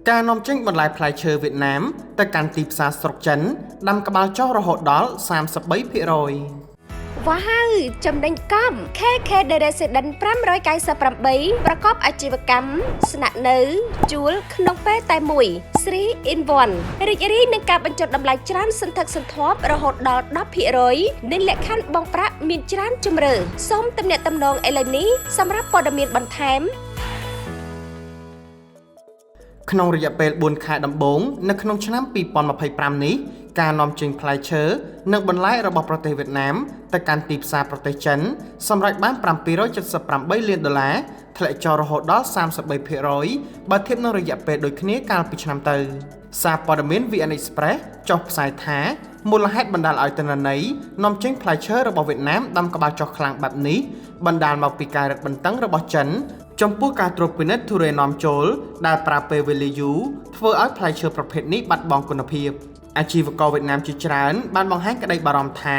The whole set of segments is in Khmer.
ការនាំចេញបន្លែផ្លែឈើវៀតណាមទៅកាន់ទីផ្សារស្រុកចិនដាំក្បាលចុះរហូតដល់33%។ វ៉ាវចំណេញកំ KK The Resident 598ប្រកបអាជីវកម្មស្នាក់នៅជួលក្នុងពេលតែមួយ3 in 1រីករាយនឹងការបញ្ចុះតម្លៃច្រើនសន្ធឹកសន្ធាប់រហូតដល់10%និងលក្ខខណ្ឌបង់ប្រាក់មានច្រើនជម្រើសសូមទំនាក់ទំនងឥឡូវនេះសម្រាប់ព័ត៌មានបន្ថែម។ ក្នុងរយៈពេល4ខែដំបូងនៅក្នុងឆ្នាំ2025នេះការនាំចេញផ្លែឈើនិងបន្លែរបស់ប្រទេសវៀតណាមទៅកាន់ទីផ្សារប្រទេសចិនសម្រេចបាន778លានដុល្លារធ្លាក់ចុះរហូតដល់33%បើធៀបនឹងរយៈពេលដូចគ្នាកាលពីឆ្នាំទៅ។សារព័ត៌មាន VN Express ចុះផ្សាយថាមូលហេតុបណ្ដាលឲ្យទិន្នន័យនាំចេញផ្លែឈើរបស់វៀតណាមដាំក្បាលចុះខ្លាំងបែបនេះបណ្ដាលមកពីការរឹតបន្តឹងរបស់ចិនចំពោះការត្រួតពិនិត្យទុរេននាំចូលដែលប្រើពេលវេលាយូរធ្វើឲ្យផ្លែឈើប្រភេទនេះបាត់បង់គុណភាពអាជីវករវៀតណាមជាច្រើនបានបង្ហាញក្តីបារម្ភថា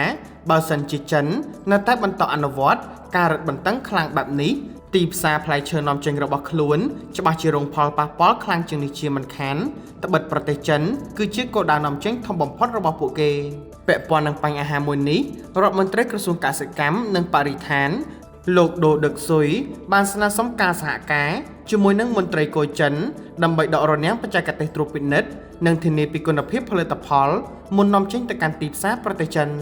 បើសិនជាចិននៅតែបន្តអនុវត្តការរឹតបន្តឹងខ្លាំងបែបនេះទីផ្សារផ្លែឈើនាំចេញរបស់ខ្លួនច្បាស់ជារងផលប៉ះពាល់ខ្លាំងជាងនេះជាមិនខានត្បិតប្រទេសចិនគឺជាគោលដៅនាំចេញធំបំផុតរបស់ពួកគេពាក់ព័ន្ធនឹងបញ្ហាមួយនេះរដ្ឋមន្ត្រីក្រសួងកសិកម្មនិងបរិស្ថានលោកដូដឹកស៊ុយបានស្នើសុំការសហការជាមួយនឹងមន្ត្រីគយចិនដើម្បីដករនាំងបច្ចេកទេសត្រួតពិនិត្យនិងធានាពីគុណភាពផលិតផលមុននាំចេញទៅកាន់ទីផ្សារប្រទេសចិន។